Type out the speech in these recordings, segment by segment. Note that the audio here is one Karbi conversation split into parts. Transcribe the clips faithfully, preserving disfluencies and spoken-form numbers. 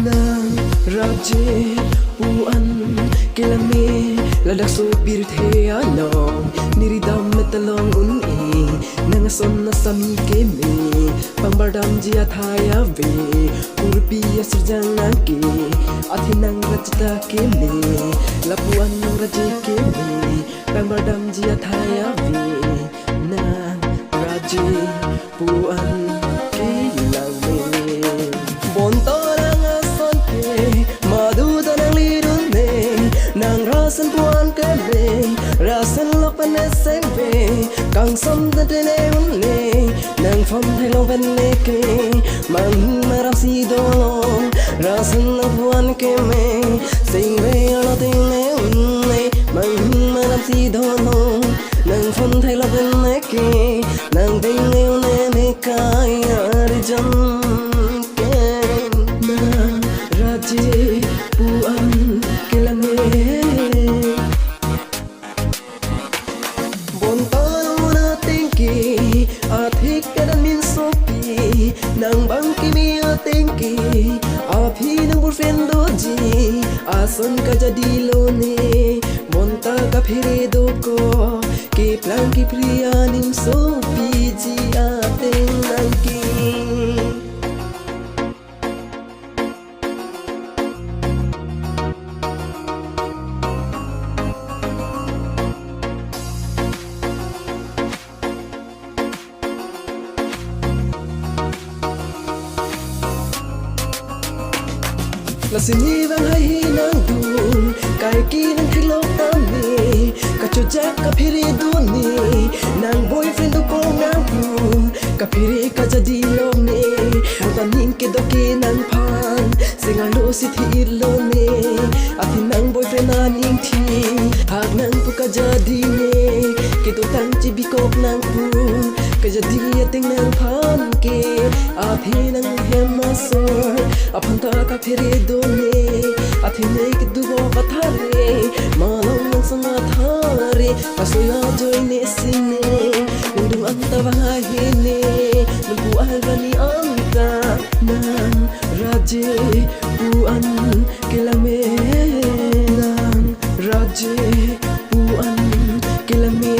Nang raje pu-an kelang me, ladak so pirthe along, neli dam me talong un-e, nang ason asami keme, pangbardamji athai ave, kurpi asirjang nang ke, athe nang raje ta keme, lapu-an nang raje keme, pangbardamji athai ave, nang raje pu-an kelang me. Bonta nang ason ke, madu ta nang lirun ne, nang rasen pu-an keme, rasen lok pen ne sengve, kangsam ta tene un-e, nang phone theklong pen ne ke, manghing maram si dolong, rasen nang pu-an keme, sengve arlo tene un-e, manghing maram si dolong, nang phone theklong pen ne ke, nang ding ne un-e ne kai arjan ke, nang raje pu-an kelang me. Bonta non ateng ke, athik kedan min sopi, nang bang keme ateng ke, aphi nang boyfriend doji, ason kajadi lone, bonta kaphere dokok, keplang kepri aning sopiji ateng nang ke. Lasi ne vang haihe nangdun, kaike nang theklong tame, kachojak kaphere dun ne, nang boyfriend dokok nang pu, kaphere kajadi lone, bonta ning kedok ke nangphan, seng arlo si thi-it lone, athe nang boyfriend aning thi, hak nang pu kajadi ne, kedotang chibikok nang pu, kajadi ateng nangphan ke, athe nang hem asor, aphan ta kaphere dun ne, athe ne keduk-ok athare, malom nang sang athare, kasoya ajoine si ne, nangdung anta vang haihe ne, nangpu arani anta, nang raje pu-an kelang me, nang raje pu-an kelang me,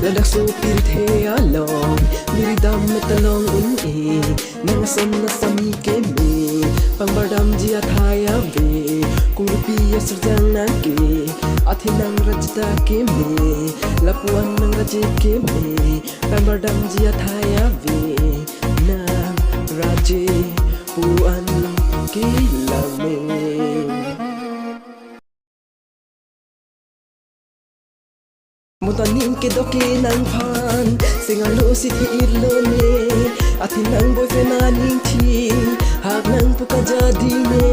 ladak so pirthe along, neli dam me talong un-e, nang ason asami keme, pangbardamji athai ave, kurpi asirjang nang ke, athe nang raje ta keme, lapu-an nang raje keme, pangbardamji athai ave, nang raje pu-an kelang me. Bonta ning kedok ke nangphan, seng arlo si thi-it lone, athe nang boyfriend aning thi, hak nang pu kajadi ne,